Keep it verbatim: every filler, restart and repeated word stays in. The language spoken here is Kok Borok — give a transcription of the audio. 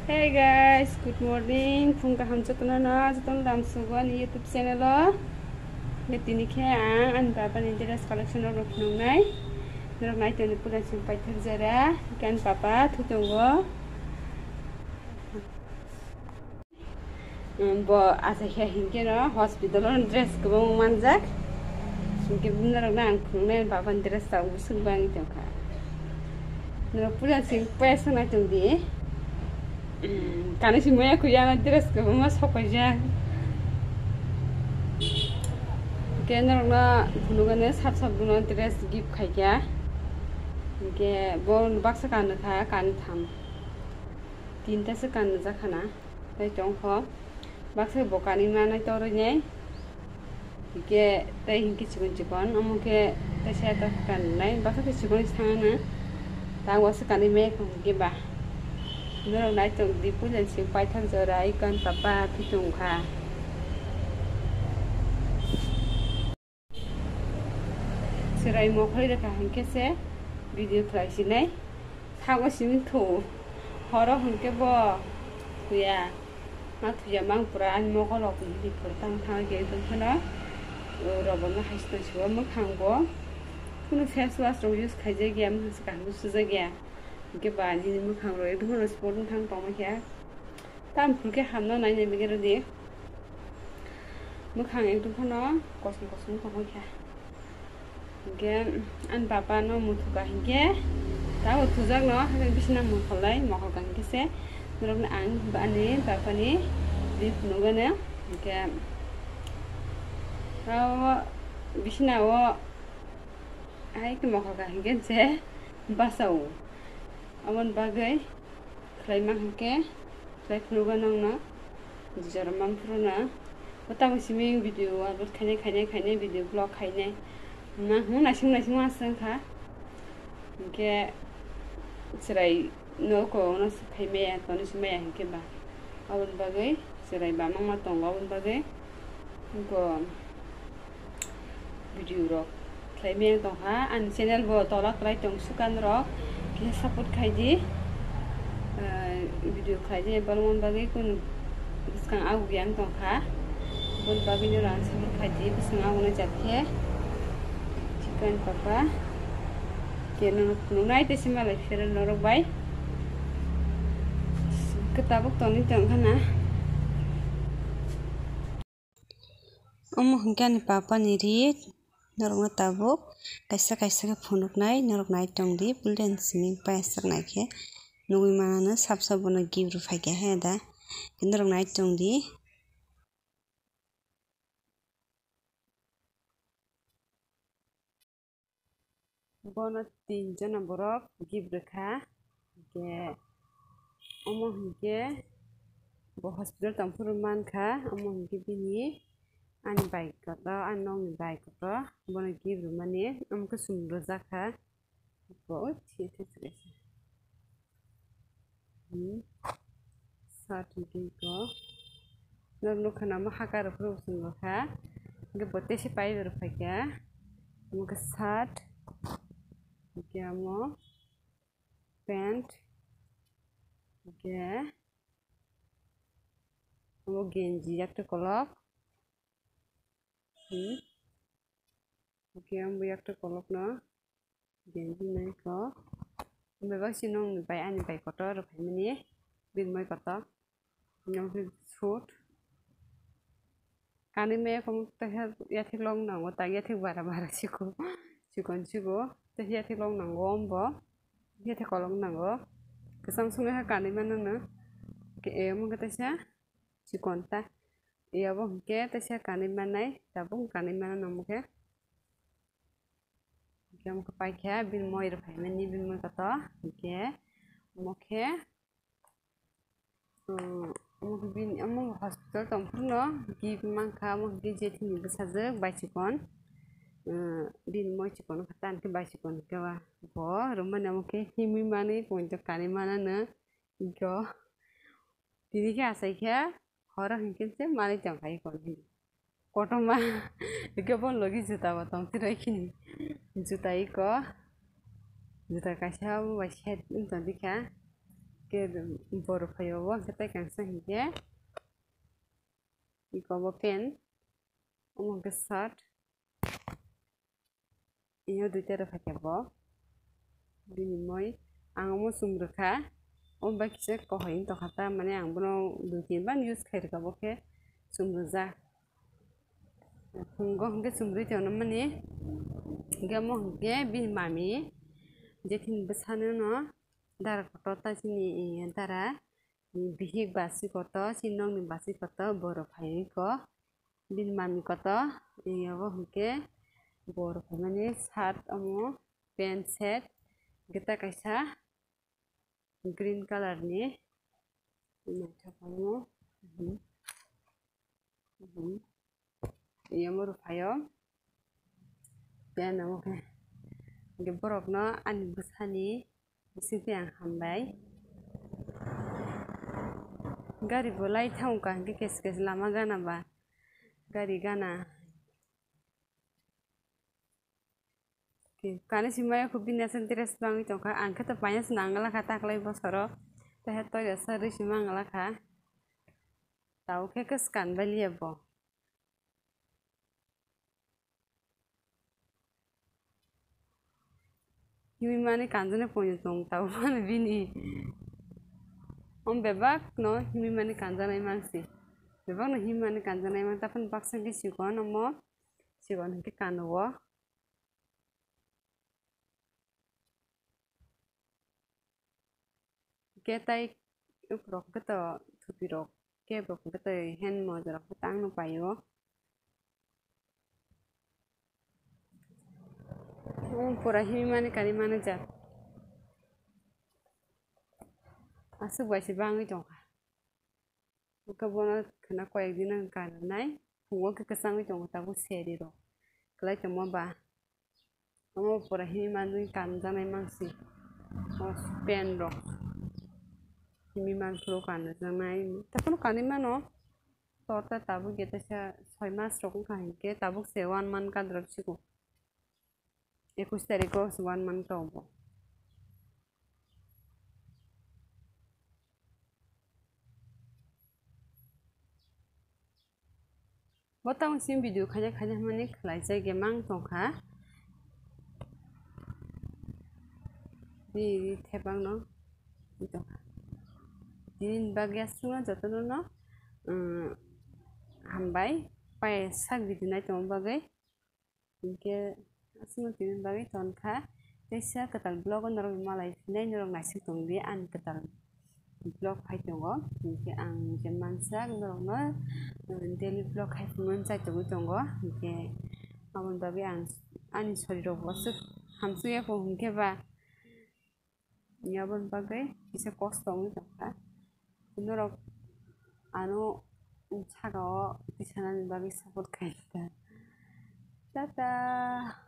Hey guys, good morning. Phung kaham jotono no, jotono lam sugo ani YouTube channel o. Nge tini khe ang ani baba ni dress collection rok no phunuknai. Norok nai toni puila sing paithak jora. Khe ani papa thwi tongo. Bo achai khe hinkhe no hospital o dress kwbangma manjak. Hinkhe norok no ang phunuknai ani baba ni dress rok bwswk bangwi tongkha. Norok puila sing paya sanai tongdi. Kanwi si maya khuya ano dress kwbangma sok paijak. Hinkhe norokno phunukgani sap sap bono dress gift khaikha. Hinkhe bo baksa kanwi kha, kanwi tham. Tinta se kanwi jak khana. Tei tongkho. Baksa bo kanwi manai torwi nai. Hingke tei hingke chikon chikon, omo khe tei seta kanwi nai, baksa tei chikon se thangna. Tang wasa kanwi maya kho hingke ba. Norok nai tong di, puila sing paithak jora, ikon papa phi tong kha. Chwrai mokhorwi rwkha hingke se video khlai sinai. Thango simi thu. Horo hingke bo thuya. Ma thuya mang pura ani mokol rok ni phuru tang thang ke tong phano. Robo no hai sito sibo mwkhang bo. Kunu face wash rok use khaijak ya, mwkhang se kaham sujak ya. Hingke ba nini mwkhang rok ekdom no sport wng thang tongma khe. Tam phuru khe hamno nai nai bagwi rw di. Mwkhang ekdom phano kosom kosom tongma khe. Hingke ani bapa no muthukha hingke tabo thujakno haikhe bisina mokholai, mokholkha hingke se norokno ang ani bapani ri phunukgano hingke o bisina o haikhe mokholkha hingke se basa o. Aboni bagwi khlai mankha khe, khlai phunukgo nokno, jora manphuru no. Bo tabuk simi video upload khainai, khainai, khainai, video vlog khainai. Nang hwn naising naising ma swng kha. Hinkhe chwrai noko no phai maya, toni si maya hinkhe ba. Aboni bagwi chwrai ba mangma tongo, aboni bagwi bo video rok khlai maya tongkha. Ani channel bo tola kwlai tong sukan rok khe support khai di. Video khlai di, bolong bagwi kun bwskang agu yang tongkha. Boni bagwi no rang support khai di, bwskang agu no jat khe chicken papa. Khe no nunai tei se malai phero norok bai. Kwtabuk tongwi tongkha na. Omo hinkhe ani papa ni ri, norokno tabuk kaisa kaisa khe phunuknai, norok nai tong di, puila simi payasaknai khe nugwi manano, sap sap bono gift rw phaikha he da, norok nai tong di. Bono tin jona borok gift rwkha, hinkhe omo hinkhe bo hospital tongphuru mankha, omo hinkhe bini ani bai kotor, ani nokni bai kotor bono gift rwmani, omo khe chwng rwjakha. Bo, oi, thik, thik, thik, thik. Hmm. Shirt hwnkhe iko. Norok nukha namo haka rok phuru chwng rwkha. Hwnkhe bo tesi pai rw phaikha. Omo khe shirt. Hwnkhe omo pant. Hwnkhe omo genji yakte kolok. Hmm. Hwnkhe omo yakte kolokno. Genji nai ko. Bebak si nong bai ani bai kotor rw phaimani. Bini moi kotor. Nong khe suit. Kanwi maya khe tei yathek long nango, tak yathek bara bara siko. Chikon siko. Tei yathek long nango ombo. Yathek kolok nango. Kwchang songwi kha kanwi mano no. Ke omo khe teisa chikon ta. Yabo hwnkhe teisa kanwi manai. Tabuk kanwi mano nangmo khe. Hwnkhe omo khe paikha bini moi rw phaimani, bini moi kotor. Hwnkhe omo khe, um, omo khe bini, omo hospital tongphuru no gift mankha, omo khe jethini bwsajwk bai chikon, um, bini moi chikon khe tani khe bai chikon khe ba bo rwmani, omo khe himwi manwi poito kanwi manano hwnkhe o tini khe achaikha. Horo hinkhe se manwi tongkha iko hini. Kotorma. Hwnkhe bo logi juta bo tong chwrai khini. Juta iko. Juta kaisa bo bai set wng tong dikha. Boro phaio bo hwnkhe tei kangsa hinkhe iko bo pant, omo hwnkhe shirt. Iyo duita rw phaikha bo. Bini moi ang omo chum rwkha. Omo bai kisa kohoi wng tongkha ta, mane ang bono dui tin ban use khai rwkha, bo khe chum rwjak. Phungo hwnkhe chum rwi tongmani. Hwnkhe omo hwnkhe bini mami, jethini bwsano no dara kotor ta chini dara. Bihik basi koto, si nokni basi koto, boro phaiwi ko. Bini mami koto, yogo hwnkhe boro phaimani shirt omo, pant set, hwnkhe ta kaisa green colour ni naithok omo. Mhm. Mhm. Yamo rw phaio. Tei ano khe, hwnkhe borokno ani bwsani bisingtwi ang hambai. Gari bo lai thangkha, hwnkhe kes kes lama gana ba, gari gana. Kani simi maya kho bini aswk dress bangwi tongkha, ang khe to paina se nang lakha taklai bosoro, tei hai toida sa rwi simi ang lakha. Tabuk khe kwskan bai liya bo. Himwi mani kanjaknai poito tong tabuk mani bini. Om bebak no himwi mani kanjaknai mangsi. Bebak no himwi mani kanjaknai mang, taphano baksa khe sikon omo. Sikon hwnkhe kano o. Hwnkhe tai ukurok hwnkhe to thupi rok, cap rok hwnkhe to hand moja rok hwnkhe tangno paio. Omo pura himwi mani kanwi mani jat. Aswk bai se bangwi tongkha. Hwnkhe bono khwna koyek din no kanrwnai, phungo khe kwchangwi tongo tabuk seri rok. Kwlai tongma ba, omo pura himwi manwi kanjaknai mangsi. O pant rok himwi manphuru kanjaknai, taphano kanwi mano. Tor ta tabuk ya teisa soi mas rok wngkha hinkhe tabuk se one month kadrop sigo. Ekush tarikh o se one month tongo. Bo tamo simi video khaina khaina hwnmani khlaijak ya mang tongkha. Bini thepang no tongkha. Tini bagwi aswkno jotono no, um, hambai pai sak video nai tongma bagwi. Hinkhe aswkno tini bagwi tonkha. Teisa kwtal vlog o norok malai phinai norok naisik tongdi ani kwtal vlog phai tongo. Hinkhe ang je mansak norokno daily vlog khai phunuknani chai tongwi tongo. Hinkhe aboni bagwi ang ani sori rok bo aswk hamsukya kho hinkhe ba. Aboni bagwi kisa kosto wngwi tongkha. Norok ano saka o tisanani bagwi support khaikha. Tata.